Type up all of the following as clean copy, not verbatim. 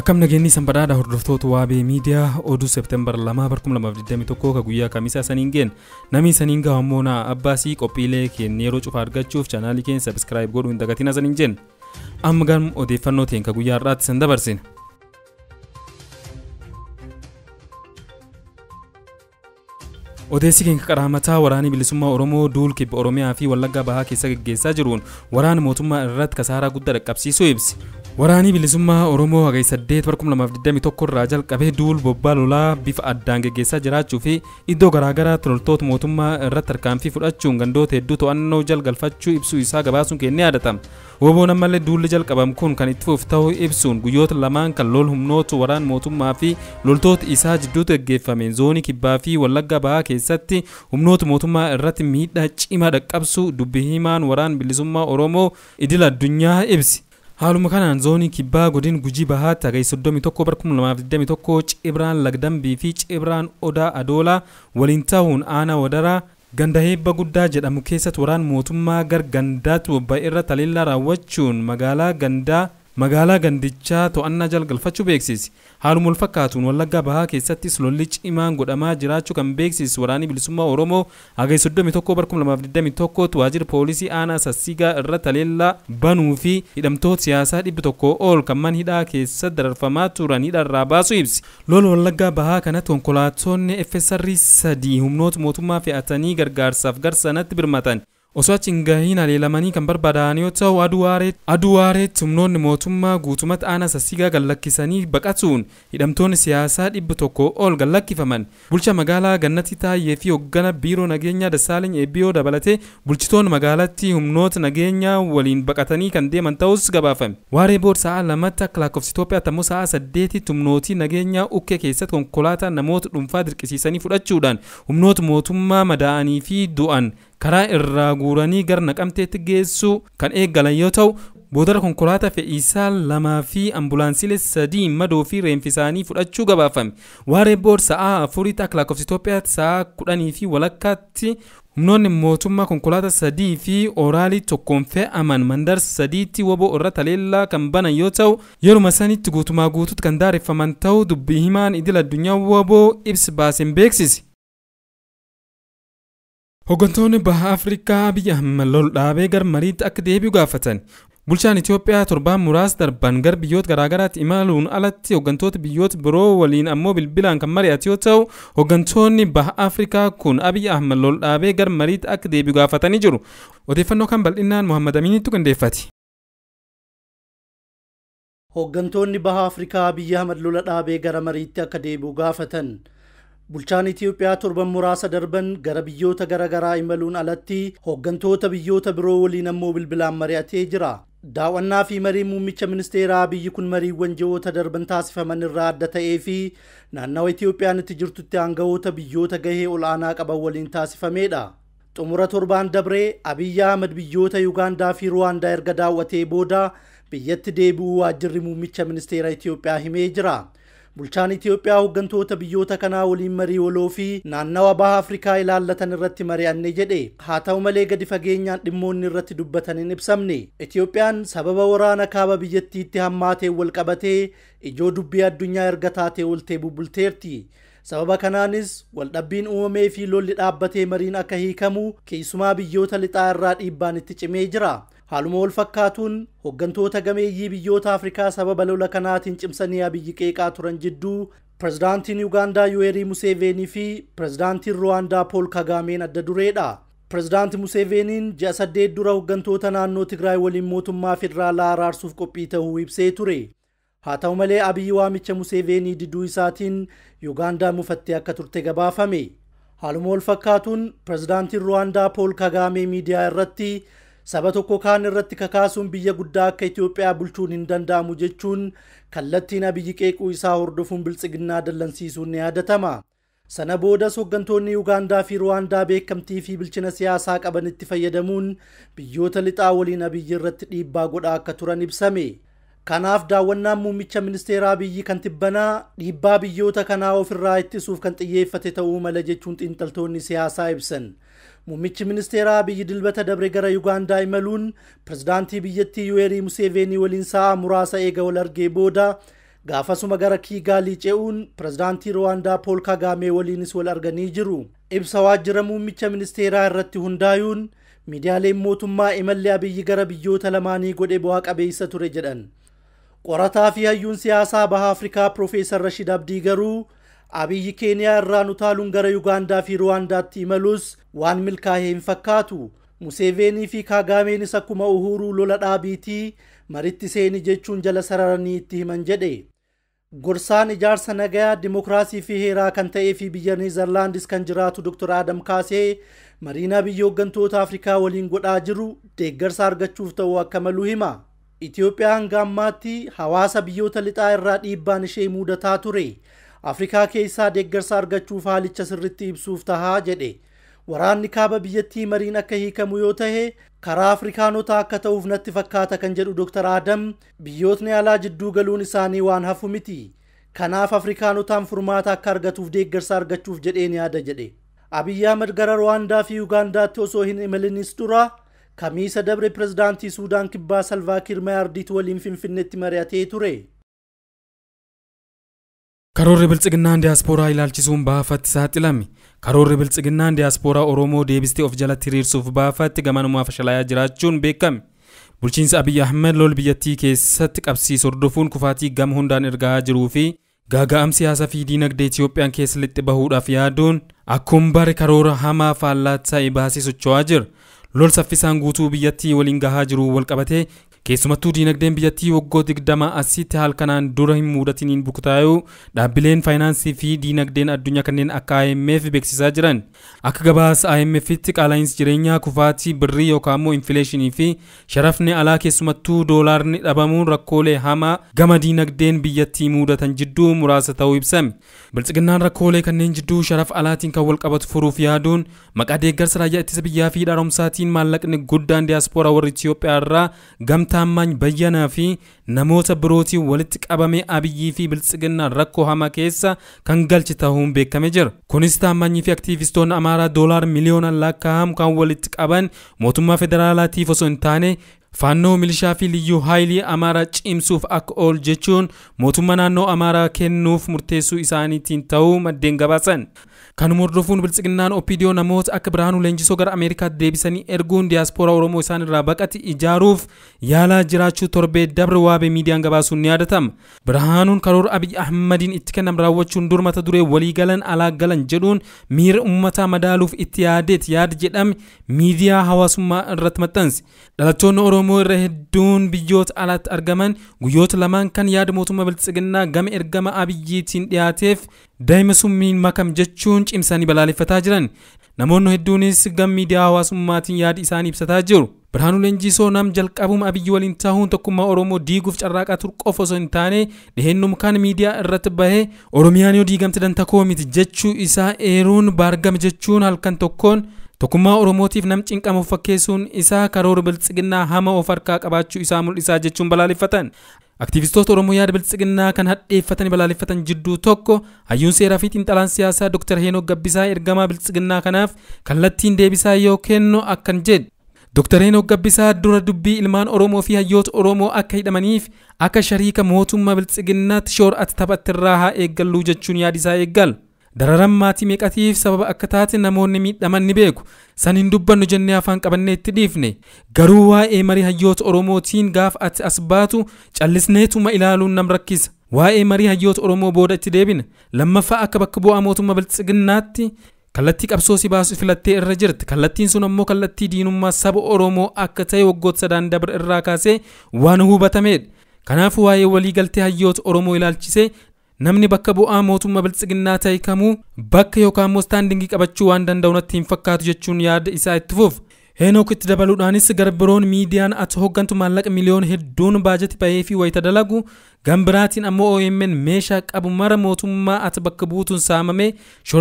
Akkam nageenyi sanbadhaadha hordoftoota Waabee Miidiyaa oduu Seeptembar 2 2021 ka guyyaa kamisaa saniin geen namni saniin gahu ammoo na abbaasii qophiilee keenya yeroo cufa argachuuf chaanaalii keenya sabiskiraayib godhuu hin dagatina saniin jeen amma garuu odeeffannoo teen ka guyyaa har'aatti san dabarsina. Odeessi keenya qaraamataa waraanni bilisummaa Oromoo duul kibba Oromiyaa fi Wallaggaa Bahaa keessa gaggeessaa jiruun waraana mootummaa irratti kasaaraa guddaa dhaqqabsiisuu ibsi. Waraanni bilisummaa Oromoo hagayya 8 2021 irraa jalqabee duul bobbaa lolaa bifa addaan gaggeessaa jiraachuu fi iddoo garaagaraatti loltoota mootummaa irratti tarkaanfii fudhachuun gandoota hedduu to'annoo jalgalfachuu ibsuu isaa gabaasuun kennee yaadatama. Woboon ammallee duulli jalqabame kun kan itti fufu ta'uu ibsuun guyyoota lamaan kan lol humnoota waraan mootummaa fi loltoota isaa jidduutti gaggeeffame zoonii kibbaa fi Wallaggaa Bahaa keessatti humnoota mootummaa irratti miidhaa cimaa dhaqqabsu dubbi himaan waraan bilisummaa Oromoo idil addunyaa ibsi. Haaluma kanaan zoonii kibbaa godin Gujii Bahaatti hagayya 31 2021 Cibraan Lagdambii fi Cibraan Odaa Adoolaa waliin ta'uun aanaa Wadaraa ganda heebba guddaa jedhamu keessatti waraan mootummaa gar gandaatti bobba'e irra taleellaa raawwachuun magaalaa gandichaa to'annaa jalgalfachuu beeksisi. Haaluma wal fakkaatuun Wallaggaa Bahaa keessattis lolli cimaan godhamaa jiraachuu kan beeksisu waraanni bilisummaa Oromoo hagayya 31 2021 waajjira poolisii aanaa Sassigaa irra taleellaa banuu fi hidhamtoota siyaasaa 100 ol kan mana hidhaa keessa dararfamaa turan hidharraa baasuu ibsi. Lola Wallaggaa Bahaa kanatti konkolaattonni FSR 3 humnoota mootummaa fe'atanii gargaarsaaf garsanatti birmatan. Osoo achi hin gahiin haleelamanii kan barbaadan yoo ta'u aduu waareetti humnoonni mootummaa guutumatti aanaa Sassigaa gallakkisanii baqatuun hidhamtoonni siyaasaa 100 ol gallakkifaman. Bulchaa magaalaa Gannatii Taayyee fi hoggana biiroo nageenyaa Dassaaleny Eebbiyoo dabalatee bulchitoonni magaalatti humnoota nageenyaa waliin baqatanii kan deeman ta'us gabaafame. Waaree booda sa'a 2tti akka lakkoofsa Itoophiyaatti ammoo sa'a 8tti humnootii nageenyaa Ukkee keessatti konkolaataa namoota dhuunfaa dirqisiisanii fudhachuudhaan humnoota mootummaa madaa'anii fi du'an karaa irraa guuranii gara Naqamteetti geessuu kan eegalan yoo ta'u boodara konkolaataa fe'iisaa 2 fi ambulaansiilee 3 madoo fi reenfisaanii fudhachuu gabaafame. Waaree booda sa'a 4tti akka lakkoofsa Itoophiyaatti sa'a 10:15tti humnoonni mootummaa konkolaataa 3 fi oraalii tokkoon fe'aman mandar 3tti woboo irra taleellaa kan banan yoo ta'u yeruma sanitti guutumaa guutuutti kan daareffaman ta'uu dubbii himaan idil addunyaa woboo ibsi baaseen beeksise. Hooggantoonni Baha Afrikaa Abiy Ahmed lol dhaabee gara mariitti akka deebi'u gaafatan. Bulchaan Itoophiyaa torbaan muraasa darban gara biyyoota garaagaraatti imaluun alatti hooggantoota biyyoota biroo waliin ammoo bilbilaan kan mari'atu yoo ta'u hooggantoonni Baha Afrikaa kun Abiy Ahmed lol dhaabee gara mariitti akka deebi'u gaafatanii jiru. Odeeffannoo kan bal'inaan Muhammad Aminiitu qindeeffate. Hooggantoonni Baha Afrikaa Abiy Ahmed lola dhaabee gara mariitti akka deebi'u gaafatan. Bulchaan Itoophiyaa torban muraasa darban gara biyyoota garaagaraa imaluun alatti hooggantoota biyyoota biroo waliin ammoo bilbilaan mari'atee jira. Daawwannaa fi marii muummicha ministeeraa biyyi kun mariiwwan ji'oota darban taasifaman irraa adda ta'ee fi naannawa Itoophiyaan itti jirtutti aangawoota biyyoota gahee ol'aanaa qaban waliin taasifamedha. Xumura torbaan dabree Abiy Ahmed biyyoota Yuugaandaa fi Ruwaandaa erga daawwatee booda biyyatti deebi'uu waajjirri muummicha ministeera Itoophiyaa himee jira. Bulchaan Itoophiyaa hooggantoota biyyoota kanaa waliin marii waloo fi naannawa Baha Afrikaa ilaallatan irratti mari'anne jedhe. Haa ta'u malee gadi fageenyaan dhimmoonni irratti dubbatan hin ibsamne. Itoophiyaan sababa waraana kaaba biyyattiitti hammaateen wal qabatee ijoo dubbii addunyaa erga taatee ooltee bubbulteerti. Sababa kanaanis waldhabbiin uumamee fi lolli dhaabbatee mariin akka hiikamu keessumaa biyyoota lixaa irraa dhiibbaan itti cimee jira. Haaluma wal fakkaatuun hooggantoota gameeyyii biyyoota Afrikaa sababa lola kanaatiin cimsanii Abiyyi qeeqaa turan jidduu pirezidaantiin Yuugaandaa Yuweerii Museveenii fi pirezidaantiin Ruwaandaa Pool Kagaameen adda dureedha. Pirezidaanti Museveeniin ji'a 8 dura hooggantoota naannoo Tigraay waliin mootummaa federaalaa araarsuuf qophii ta'uu ibsee ture. Haa ta'u malee Abiyyi waamicha Museveenii diduu isaatiin Yuugaandaa mufattee akka turte gabaafame. Haaluma wal fakkaatuun pirezidaantiin Ruwaandaa Pool Kagaamee miidiyaa irratti saba tokko kaan irratti kakaasuun biyya guddaa akka Itoophiyaa bulchuun hin danda'amu jechuun kallattiin Abiyyi qeequu isaa hordofuun biltsiginnaa dallansiisuun ni yaadatama. Sana boodas hooggantoonni Yuugaandaa fi Ruwaandaa beekamtii fi bilchina siyaasaa qabanitti fayyadamuun biyyoota lixaa waliin Abiyyi irratti dhiibbaa godhaa akka turan ibsame. Kanaaf daawwannaan muummicha ministeeraa Abiyyi kan tibbanaa dhiibbaa biyyoota kanaa ofirraa ittisuuf kan xiyyeeffate ta'uu mala jechuun xiinxaltoonni siyaasaa ibsan. Muummichi ministeeraa Abiyyi dilbata dabre gara Yuugaandaa imaluun pirezidaantii biyyattii Yuweerii Museveenii waliin sa'a muraasa eega wal argee booda Gaafasuma gara Kiigaalii ce'uun pirezidaantii Ruwaandaa Pool Kagaamee waliinis wal arganii jiru. Ibsa waajjira muummicha ministeeraa irratti hundaa'uun miidiyaaleen mootummaa imalli Abiyyi gara biyyoota lamaanii godhe bu'aa qabeessa ture jedhan. Qorataa fi hayyuun siyaasaa Baha Afrikaa Piroofeesar Rashid Abdii garuu Abiyyi Keeniyaa irraan utaaluun gara Yugaandaa fi Ruwaandaatti imalus waan milkaa'ee hin fakkaatu. Museveenii fi Kaagaameenis akkuma Uhuruu lola dhaabiitii maritti seeni jechuun jala sararanii itti himan jedhe. Gorsaan ijaarsa nagayaa dimokiraasii fi heeraa kan ta'ee fi biyya Neezerlaandis kan jiraatu Dr. Adam Kaasee mariin Abiyyi hooggantoota Afrikaa waliin godhaa jiru deeggarsa argachuuf ta'uu akka malu hima. Itoophiyaa hanga ammaatti hawaasa biyyoota lixaa irraa dhiibbaan ishee mudataa ture. Afrikaa keessaa deeggarsa argachuuf haalicha sirriitti ibsuuf tahaa jedhe. Waraanni kaaba biyyattii mariin akka hiikamu yoo ta'e karaa Afrikaanotaa akka ta'uuf natti fakkaata kan jedhu Dr. Adam biyyootni alaa jidduu galuun isaanii waan hafu miti. Kanaaf Afrikaanotaan furmaata akka argatuuf deeggarsa argachuuf jedheen yaada jedhe. Abiyyi Ahmad gara Ruwaandaa fi Yugaandaatti osoo hin imalinis dura Kamiisa dabre pirezidaantii Suudaan Kibbaa Salvaakiir Mayaardiit waliin Finfinneetti mari'atee ture. Karoorri biltsiginnaan diyaaspooraa ilaalchisuun baafatti saaxilame. Karoorri biltsiginnaan diyaaspooraa Oromoo deebistee of jalatti hiriirsuuf baafatti gamanumaa fashalayaa jiraachuun beekame. Bulchiinsa Abiyyi Ahmed lol biyyattii keessatti qabsiisu hordofuun kufaatii gama hundaan ergaa jiruu fi gaaga'am siyaasaa fi diinagdee Itiyoophiyaan keessa lixxe bahuudhaaf yaaduun akkuma bare karoora hamaa faallaa ta'e baasee socho'aa jira. Lol saffisaan guutuu biyyattii waliin gahaa jiru wal qabatee keessumattuu diinagdeen biyyattii waggoota 20 asitti haala kanaan dura hin mudatiniin bukutaayuu dhaabbileen faayinaansii fi diinagdeen addunyaa kanneen akka IMF beeksisaa jiran. Akka gabaasa IMF'tti qaala'iinsi jireenyaa kufaatii birrii yookaan immoo infileeshinii fi sharafni alaa keessumattuu doolaarni dhabamuun rakkoolee hamaa gama diinagdeen biyyattii mudatan jidduu muraasa ta'uu ibsame. Biltsiginnaan rakkoolee kanneen jidduu sharaf alaatiin kan wal qabatu furuuf yaaduun maqaa deeggarsa raayyaa ittisa biyyaa fi dhaaromsaatiin maallaqni guddaan diyaaspooraa warra Itiyoophiyaa irraa gamtaa Taammaany Bayyanaa fi namoota birootiin walitti qabame Abiyyii fi Biltsiginnaan rakkoo hamaa keessa kan galche ta'uun beekamee jira. Kunis Taammaanyii fi aktiivistoonni Amaaraa doolaar miliyoonaan lakkaa'amu kan walitti qaban mootummaa federaalaatiif osoo hin taane Faannoo milishaa fi liyyuu haayilii Amaaraa cimsuuf akka oolu jechuun mootummaa naannoo Amaaraa kennuuf murteessuu isaaniitiin ta'uu maddeen gabaasan. Kanuma hordofuun Biltsiginnaan OPDO namoota akka Birhaanuu Leenjisoo gara Ameerikaatti deebisanii erguun diyaaspooraa Oromoo isaan irraa baqate ijaaruuf yaalaa jiraachuu torbee dabre waabee miidiyaan gabaasuun ni yaadatama. Birhaanuun karoora Abiyyi Ahmadiin itti kennam raawwachuun dur mata duree walii galan alaa galan jedhuun miira uummataa madaaluuf itti yaadeet yaada jedhame miidiyaa hawaasummaa irratti maxxanse. Dhalattoonni Oromoo irra hedduun biyyoota alaatti argaman guyyoota lamaan kan yaada mootummaa Biltsiginnaa gama ergama Abiyyiitiin dhiyaateef daa'ima summiin makam jechuun cimsanii balaaleffataa jiran. Namoonni hedduunis gama miidiyaa hawaasummaatiin yaada isaanii ibsataa jiru. Birhaanuu Leenjisoo nam jalqabuma Abiyyi waliin tahuun tokkummaa Oromoo diiguuf carraaqaa ture qofa osoo hin taane dhihennum kan miidiyaa irratti bahee Oromiyaan yoo diigamte dantakoo miti jechuu isaa eeruun baargame jechuun halkan tokkoon tokkummaa Oromootiif nam cinqamuuf fakkeessuun isaa karoora Biltsiginnaa hama of harkaa qabaachuu isaa mul'isaa jechuun balaaleffatan. Aktiivistoota Oromoo yaada Biltsiginnaa kan hadheeffatanii balaaleffatan jidduu tokko hayyuun seeraa fi xiinxalaan siyaasaa Dr. Heenok Gabbisaa ergamaa Biltsiginnaa kanaaf kallattiin deebisaa yoo kennu akkan jedhe. Dr. Heenok Gabbisaa dura dubbii ilmaan Oromoo fi hayyoota Oromoo akka hidhamaniif akka shariika mootummaa Biltsiginnaatti shoora taphattirraa haa eeggalluu jechuun yaada isaa eeggala. Dararan maatii meeqatiif sababa akka taate namoonni miidhaman ni beeku. San hin dubbannu jennee afaan qabannee itti dhiifne. Garuu waa'ee marii hayyoota Oromootiin gaafa ati as baatu callisneetuma ilaaluun nam rakkisa. Waa'ee marii hayyoota Oromoo booda itti deebina. Lammaffaa akka bakka bu'aa mootummaa Biltsiginnaatti kallattii qabsoo si baasu filattee irra jirti. Kallattiin sun ammoo kallattii diinummaa saba Oromoo akka ta'e waggoota sadaan dabre irraa kaasee waan hubatamedha. Kanaaf waa'ee waliigaltee hayyoota Oromoo ilaalchisee namni bakka bu'aa mootummaa Biltsiginnaa ta'e kamuu bakka yookaan immoo istaandingii qabachuu waan danda'u natti hin fakkaatu jechuun yaada isaa itti fuuf. Heenok itti dabaluudhaanis gara biroon miidiyaan ati hooggantu maallaqa miliyoona hedduun baajati bahee fi wayita dalagu gambiraatiin ammoo OMN meeshaa qabu mara mootummaa ati bakka buutuun saamame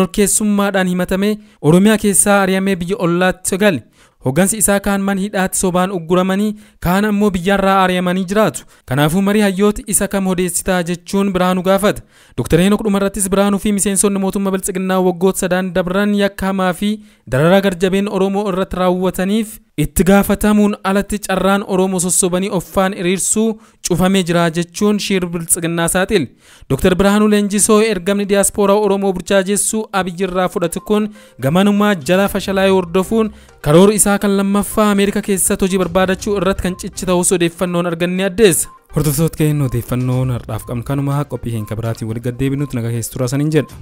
shororkeessummaadhaan himatame Oromiyaa keessaa ari'amee biyya ollaatti gale. Hoggansi isaa kaan man hidhaatti sobaan ugguramanii kaan ammoo biyyarraa ari'amanii jiraatu. Kanaafuu marii hayyooti isa kam odeessitaa jechuun Birhaanuu gaafata. Dr. Heenok dhumarrattis Birhaanuu fi miseensonni mootummaa Biltsiginnaa waggoota sadaan dabran yakka hamaa fi dararaa garjabeen Oromoo irratti raawwataniif Itti gaafatamuun alatti carraan Oromoo sossobanii offaan hiriirsuu cufamee jira jechuun shiir biltsiginnaa saaxil. Dr. Birhaanuu Leenjisoo ergamni diyaaspooraa Oromoo burjaajeessuu Abiyyirraa fudhate kun gamanumaa jala fashalaayee hordofuun karoora isaa kan lammaffaa Ameerikaa keessatti hojii barbaadachuu irratti kan cichi ta'us odeeffannoon arganne addeessa. Hordoftoota keenya, odeeffannoon har'aaf qabnu kanuma. Qophii keenya biraatiin walitti gaddeebinutti nagaa keessa turaa saniin jedha.